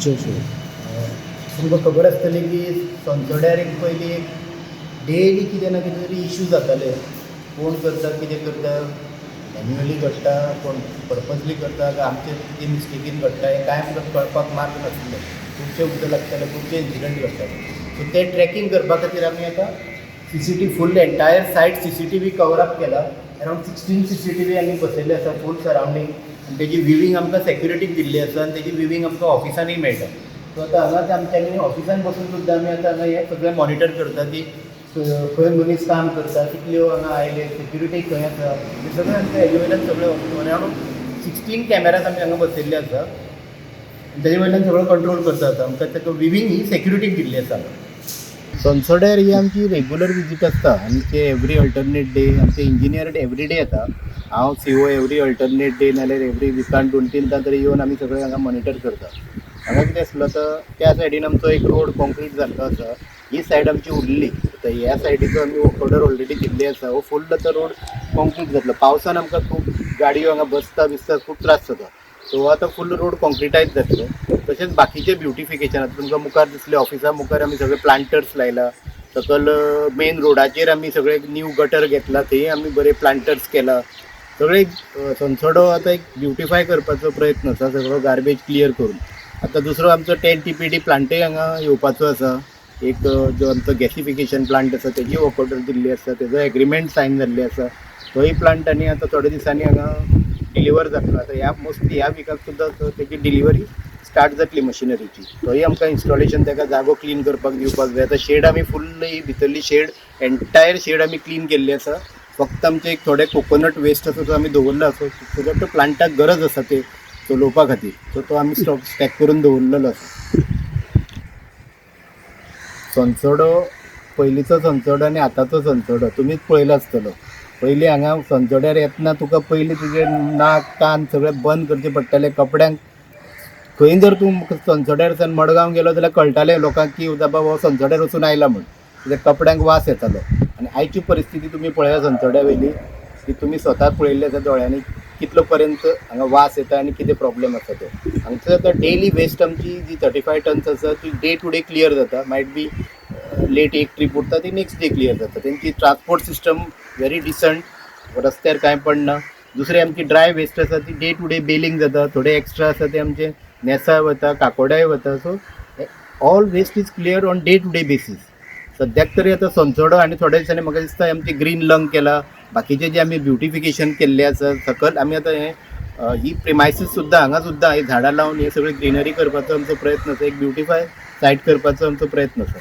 Sure. तुमकां खबर आसतली की सोनसोड्यार एक पयलीं एक डेली कितें ना कितें तरी इशू जाताले. कोण करता, कितें करता, मॅन्युअली घडटा, कोण पर्पजली करता काय आमचे कितें मिस्टेकीन घडटा, हें कांय आमकां कळपाक मार्ग नासलो. खुबशे उदक लागताले, खुबशे इन्सिडंट घडटाले. सो ते ट्रॅकींग करपा खातीर आमी आतां CCTV, full entire site CCTV cover up केला. अरावंड 16 सीसीटीव्ही आमी बसयल्ले आसा फूल सरावंडींग आनी तेजी विवींग आमकां सेक्युरिटीक दिल्ली आसा आनी तेजी विवींग आमकां ऑफिसांनी मेळटा. सो आतां हांगाच आमच्यांनी ऑफिसान बसून सुद्दां आमी आतां हांगा हें सगळें मॉनिटर करता की खंय मनीस काम करता, कितल्यो हांगा आयले, सेक्युरिटी खंय आसा, हें सगळें आमकां हेजे वयल्यान सगळें अरावंड 16 कॅमेराज आमी हांगा बसयल्ले आसा आनी तेजे वयल्यान सगळो कंट्रोल करता. आतां आमकां ताका विवींग ही सेक्युरिटीक दिल्ली आसा. सोनसोड्यार ही आमची रेगुलर विजीट आसता. आमचे एवरी अल्टरनेट डे आमचे इंजिनियर एवरी डे येता. हांव सीओ एवरी अल्टरनेट डे नाल्यार एवरी विकान दोन तीनदां तरी येवन आमी सगळे हांगा मॉनिटर करता. हांगा कितें आसलो, आतां त्या सायडीन आमचो एक रोड कॉन्क्रीट जाल्लो आसा, ही सायड आमची उरली. आतां ह्या सायडीचो आमी ऑर्डर ऑलरेडी दिल्ली आसा. हो फूल आतां रोड कॉन्क्रीट जातलो. पावसान आमकां खूब गाडयो हांगा बसता बिसता, खूब त्रास जाता. सो आतां फूल रोड कॉन्क्रिटायज जातलो. तशेंच बाकीचें ब्युटिफिकेशन आतां तुमकां मुखार दिसलें, ऑफिसा मुखार आमी सगळे प्लांटर्स लायला. सकल मेन रोडाचेर आमी सगळे न्यू गटर घेतला, थंय आमी बरे प्लांटर्स केला. सगळे सोनसोडो आतां एक ब्युटिफाय करपाचो प्रयत्न आसा, सगळो गार्बेज क्लियर करून. आतां दुसरो आमचो 10 टीपीडी प्लांटय हांगा येवपाचो आसा. एक जो आमचो गॅसिफिकेशन प्लांट आसा, तेजी वर्क ऑर्डर दिल्ली आसा, तेजो एग्रीमेंट सायन जाल्ले आसा. तोय प्लांट आनी आतां थोड्या दिसांनी हांगा डिलिवर जातलो. आतां ह्या मोस्टली ह्या विकाक सुद्दां तेजी डिलिवरी स्टार्ट जातली मशिनरीची. तोय आमकां इन्स्टॉलेशन, ताका जागो क्लीन करपाक दिवपाक जाय. आतां शेड आमी फुल्ल ही भितरली शेड, एंटायर शेड आमी क्लीन केल्ली आसा. फक्त आमचे एक थोडे कोकोनट वेस्ट आसा, तो आमी दवरला आसा, सो that तो प्लांटाक गरज आसा ते चलोवपा खातीर. सो तो आमी स्टॉक स्टॅक करून दवरलेलो आसा. सोनसोडो, पयलींचो सोनसोडो आनी आतांचो सोनसोडो तुमीच पळयलो आसतलो. पयलीं हांगा सोनसोड्यार येतना तुका पयलीं तुजें नाक कान सगळें बंद करचें पडटालें कपड्यांक. खंय जर तूं सोनसोड्यार सान मडगांव गेलो जाल्यार कळटालें लोकांक की बाबा हो सोनसोड्यार वचून आयला म्हूण, कित्याक कपड्यांक वास येतालो. आनी आयची परिस्थिती तुमी पळया सोनसोड्या वयली की तुमी स्वता पळयल्ले आसा दोळ्यांनी, कितलो पर्यंत हांगा वास येता आनी कितें प्रॉब्लेम आसा तो. हांगसर आतां डेली वेस्ट आमची जी 35 टन्स आसा, ती डे टू डे क्लियर जाता. मायट बी लेट एक ट्रीप उरता, ती नेक्स्ट डे क्लियर जाता. तेंची ट्रान्सपोर्ट सिस्टम व्हेरी डिसंट, रस्त्यार कांय पडना. दुसरी आमची ड्राय वेस्ट आसा, ती डे टू डे बेलिंग जाता. थोडे एक्स्ट्रा आसा ते आमचे नेसाय वता, काकोड्याय वता. So all waste is clear on day to day basis सद्याक तरी. आतां सोनसोडो आनी थोड्या दिसांनी म्हाका दिसता आमचे ग्रीन लंग केला, बाकीचे जे आमी ब्युटिफिकेशन केल्ले आसा सकल, आमी आतां हें ही प्रिमायसीस सुद्दां, हांगा सुद्दां ही झाडां लावन हे सगळे ग्रिनरी करपाचो आमचो प्रयत्न आसा. एक ब्युटिफाय सायट करपाचो आमचो प्रयत्न आसा.